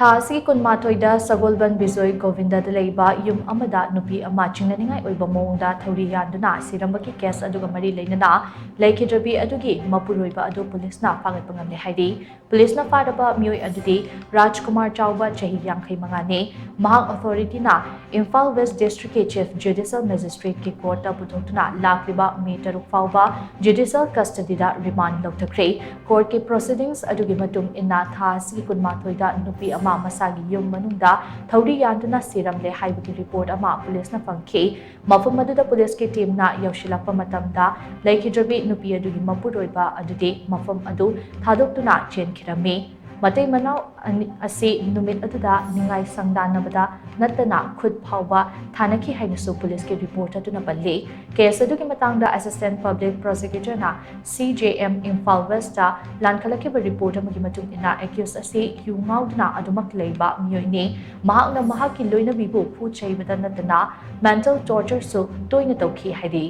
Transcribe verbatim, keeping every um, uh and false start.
ꯊꯥ ꯑꯁꯤꯒꯤ ꯀꯨꯟꯃꯥꯊꯣꯏꯗ ꯁꯒꯣꯜꯕꯟ ꯕꯤꯖꯣꯏ ꯒꯣꯕꯤꯟꯗꯗ ꯂꯩꯕ ꯌꯨꯝ ꯑꯃꯗ ꯅꯨꯄꯤ ꯑꯃ ꯆꯤꯡꯅꯅꯤꯡꯉꯥꯏ ꯑꯣꯏꯕ ꯃꯑꯣꯡꯗ ꯊꯧꯔꯤ ꯌꯥꯟꯗꯨꯅ ꯁꯤꯔꯝꯕꯒꯤ ꯀꯦꯁ ꯑꯗꯨꯒ ꯃꯔꯤ ꯂꯩꯅꯅ ꯂꯩꯈꯤꯗ꯭ꯔꯕꯤ ꯑꯗꯨꯒꯤ ꯃꯄꯨꯔꯣꯏꯕ ꯑꯗꯨ ꯄꯨꯂꯤꯁꯅ ꯐꯥꯒꯠꯄ ꯉꯝꯂꯦ ꯍꯥꯏꯔꯤ꯫ ꯄꯨꯂꯤꯁꯅ ꯐꯥꯔꯕ ꯃꯤꯑꯣꯏ ꯑꯗꯨꯗꯤ ꯔꯥꯖꯀꯨꯃꯥꯔ ꯆꯥꯎꯕ, ꯆꯍꯤ ꯌꯥꯡꯈꯩ ꯃꯉꯥꯅꯤ꯫ ꯃꯍꯥꯛ ꯑꯣꯊꯣꯔꯤꯇꯤꯅ ꯏꯝꯐꯥꯜ ꯋꯦꯁ ꯗꯤꯁꯇ꯭ꯔꯤꯛꯀꯤ ꯆꯤꯐ ꯖꯨꯗꯤꯁꯤꯌꯦꯜ ꯃꯦꯖꯤꯁꯇ꯭ꯔꯦꯠꯀꯤ ꯀꯣꯔꯠꯇ ꯄꯨꯊꯣꯛꯇꯨꯅ ꯂꯥꯛꯂꯤꯕ ꯃꯦ ꯇꯔꯨꯛ ꯐꯥꯎꯕ ꯖꯨꯗꯤꯁꯤꯌꯦꯜ ꯀꯁꯇꯗꯤꯗ ꯔꯤꯃꯥꯟ ꯂꯧꯊꯈ꯭ꯔꯦ꯫ ꯀꯣꯔꯠꯀꯤ ꯄ꯭ꯔꯣꯁꯤꯗꯤꯡꯁ ꯑꯗꯨꯒꯤ ꯃꯇꯨꯡ ꯏꯟꯅ ꯊꯥ ꯑꯁꯤꯒꯤ ꯀꯨꯟꯃꯥꯊꯣꯏꯗ ꯅꯨꯄꯤ ꯑꯃ ꯃꯁꯥꯒꯤ ꯌꯨꯝ ꯃꯅꯨꯡꯗ ꯊꯧꯔꯤ ꯌꯥꯟꯗꯨꯅ ꯁꯤꯔꯝꯂꯦ ꯍꯥꯏꯕꯒꯤ ꯔꯤꯄꯣꯔꯠ ꯑꯃ ꯄꯨꯂꯤꯁꯅ ꯐꯪꯈꯤ꯫ ꯃꯐꯝ ꯑꯗꯨꯗ ꯄꯨꯂꯤꯁꯀꯤ ꯇꯤꯝꯅ ꯌꯧꯁꯤꯜꯂꯛꯄ ꯃꯇꯝꯗ ꯂꯩꯈꯤꯗ꯭ꯔꯕꯤ ꯅꯨꯄꯤ ꯑꯗꯨꯒꯤ ꯃꯄꯨꯔꯣꯏꯕ ꯑꯗꯨꯗꯤ ꯃꯐꯝ ꯑꯗꯨ ꯊꯥꯗꯣꯛꯇꯨꯅ ꯆꯦꯟꯈꯤꯔꯝꯃꯤ꯫ ꯃꯇꯩ ꯃꯅꯥꯎ ꯑꯅꯤ ꯑꯁꯤ ꯅꯨꯃꯤꯠ ꯑꯗꯨꯗ ꯅꯤꯡꯉꯥꯏ ꯁꯪꯗꯥꯟꯅꯕꯗ ꯅꯠꯇꯅ ꯈꯨꯠ ꯐꯥꯎꯕ ꯊꯥꯅꯈꯤ ꯍꯥꯏꯅꯁꯨ ꯄꯨꯂꯤꯁꯀꯤ ꯔꯤꯄꯣꯔꯠ ꯑꯗꯨꯅ ꯄꯜꯂꯤ꯫ ꯀꯦꯁ ꯑꯗꯨꯒꯤ ꯃꯇꯥꯡꯗ ꯑꯦꯁꯤꯁꯇꯦꯟꯠ ꯄꯕ꯭ꯂꯤꯛ ꯄ꯭ꯔꯣꯁꯤꯀ꯭ꯌꯨꯇꯔꯅ C J M Imphal West ꯂꯥꯟꯈꯠꯂꯛꯈꯤꯕ ꯔꯤꯄꯣꯔꯠ ꯑꯃꯒꯤ ꯃꯇꯨꯡ ꯏꯟꯅ ꯑꯦꯀ꯭ꯌꯨꯁ ꯑꯁꯤ ꯌꯨ ꯉꯥꯎꯗꯨꯅ ꯑꯗꯨꯃꯛ ꯂꯩꯕ ꯃꯤꯑꯣꯏꯅꯤ꯫ ꯃꯍꯥꯛꯅ ꯃꯍꯥꯛꯀꯤ ꯂꯣꯏꯅꯕꯤꯕꯨ ꯐꯨ ꯆꯩꯕꯗ ꯅꯠꯇꯅ ꯃꯦꯟꯇꯦꯜ ꯇꯣꯔꯆꯔꯁꯨ ꯇꯣꯏꯅ ꯇꯧꯈꯤ ꯍꯥꯏꯔꯤ꯫